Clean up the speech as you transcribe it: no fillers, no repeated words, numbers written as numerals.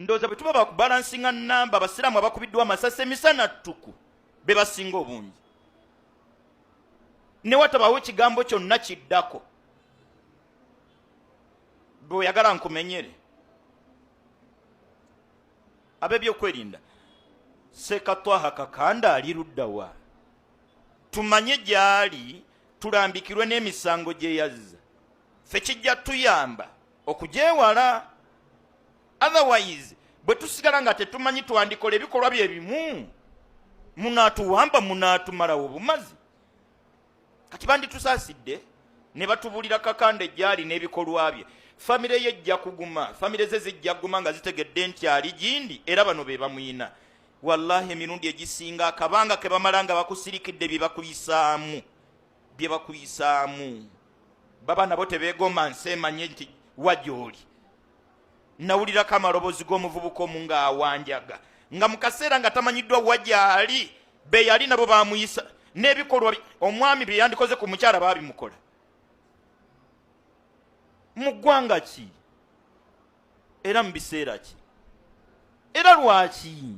Ndowooza bwe tuba bakubalansinga namba, abasiraamu abakubiddwa amasasi emisana ttuku be basinga obungi, ne watabawo ekigambo kyonna kiddako. Bw'oyagala nkumenyere ab'ebyokwerinda, Sekatwaha Kakanda ali luddawa? Tumanye gy'ali, tulambikirwe n'emisango gye yazza. Ffe kijja tuyamba okugyewala. Otherwise bwe tusigala nga tetumanyi, twandikola ebikolwa bye bimu, munaatuwamba, munaatumalawo obumazi. Kati banditusaasidde ne batubulira Kakanda ejjaali n'ebikolwa bye. Famire ye ejja kuguma, famire ze zijja kuguma nga zitegedde nti ali gindi, era bano be bamuyina. Wallahi, emirundi egisinga akabanga ke bamala nga bakusirikidde bye bakuyisaamu, bye bakuyisaamu, baba nabo tebeegomba nsi emanye nti wa gy'oli. Nawulirako amaloboozi g'omuvubuka omu ng'awanjaga nga mu kaseera nga tamanyiddwa wa gy'ali, be yali nabo bamuyisa n'ebikolwa omwami bye yandikoze ku mukyala baabimukola. Mu ggwanga ki, era mu biseera ki, era lwaki?